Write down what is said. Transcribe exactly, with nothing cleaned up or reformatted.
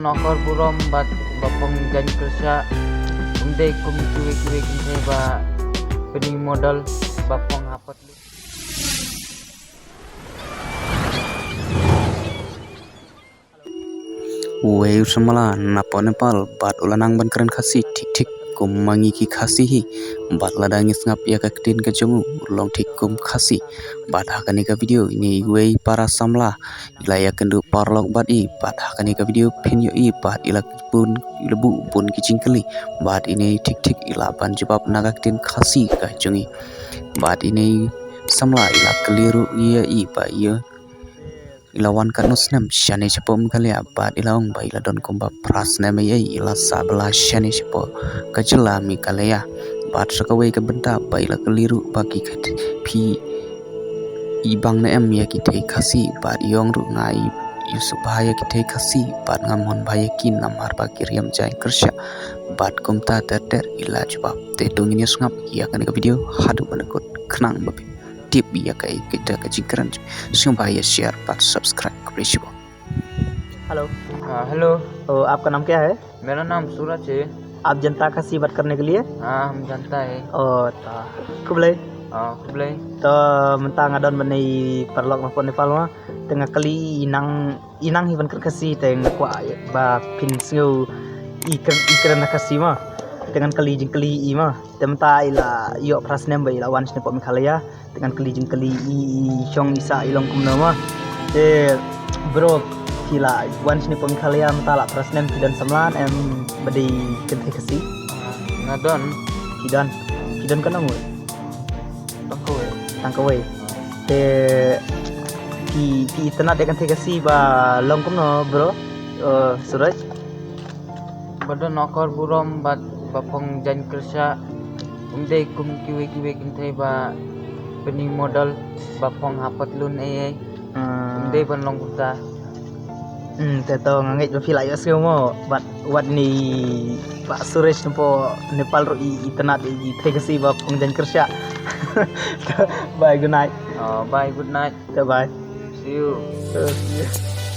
Nokor burom bad ba phong jaiñ kyrsha. Um dei kum kiwei kiwei kynthei ba pyni model ba phong ha patlun. Uwei u samla napoh Nepal bad u la nang ban kren Khasi thik thik kum ma ngi ki Khasi hi. Bad lada ngi sngap ïa ka ktien ka jong u, u long thik kum Khasi. Bad ha kane ka video ine iwei para samla i la ïakynduh paralok bad i, bad ha kane ka video phin ïohi bad i la bun, i la buh bun ki jingkylli. Bad ine thik thik i la ban jubab na ka ktien Khasi ka jong i. Bad ine samla i la kylli ruh ïa i ba ïa i la wan katno snem shane shapoh Meghalaya, bad i la ong ba i la don kumba phra snem ïa i la sah bylla shane shapoh ka jylla Meghalaya. Bad sa kawei ka bynta ba i la kylli ruh ba ki khat phi i bang ne em ïa ki thei Khasi, bad i ong ruh nga i ïusuk bha ïa ki thei Khasi, bad nga mon bha ïa ki namar ba ki riam jaiñ kyrsha. Bad kumta ter ter i la jubab. Te to ngin ïa sngap ïa kane ka video haduh ban da kut khnang ba phin tip ïa kaei kata ka jingkren. Sngewbha ïa share bad subscribe. Khublei shibun. हेलो। हाँ, हेलो। तो आपका नाम क्या है? मेरा नाम सूरज है। आप जानता खासी बात करने के लिए? हाँ, हम जानता है। ओ, तो khublei. हाँ, khublei. To mynta nga don bad i paralok napoh Nepal ma, te nga kylli i nang, i nang hi ban kren Khasi, te nga kwah ba phin sngew i kren, i kren Khasi ma. Te ngan kylli jingkylli i ma. Te mynta i la ïoh phra snem ba i la wan shane shapoh Meghalaya. Te ngan kylli jingkylli i, i shong i sah i long kumno ma. Te bro, phi la wan shane shapoh Meghalaya mynta la phra snem, phi don samla em ba dei kynthei Khasi? Nga don. Phi don. Phi don katno ngut? Tang kawei. Tang kawei. Te phi, phi itynnad ïa kynthei Khasi ba long kumno bro? Eh, Suraj? Ba don akor burom bad ba phong jaiñ kyrsha. Um dei kum kiwei kiwei kynthei ba pyni model ba phong ha patlun ei ei. Um dei ban long kumta. Hmm, te to nga ngeit ba phi la ïohsngew mo, bad wat ni Bah Suresh napoh Nepal ruh i, itynnad ïa kynthei Khasi ba phong jaiñ kyrsha. Bye, good night. Oh, bye, good night. Te bye. See you. Eh, see you.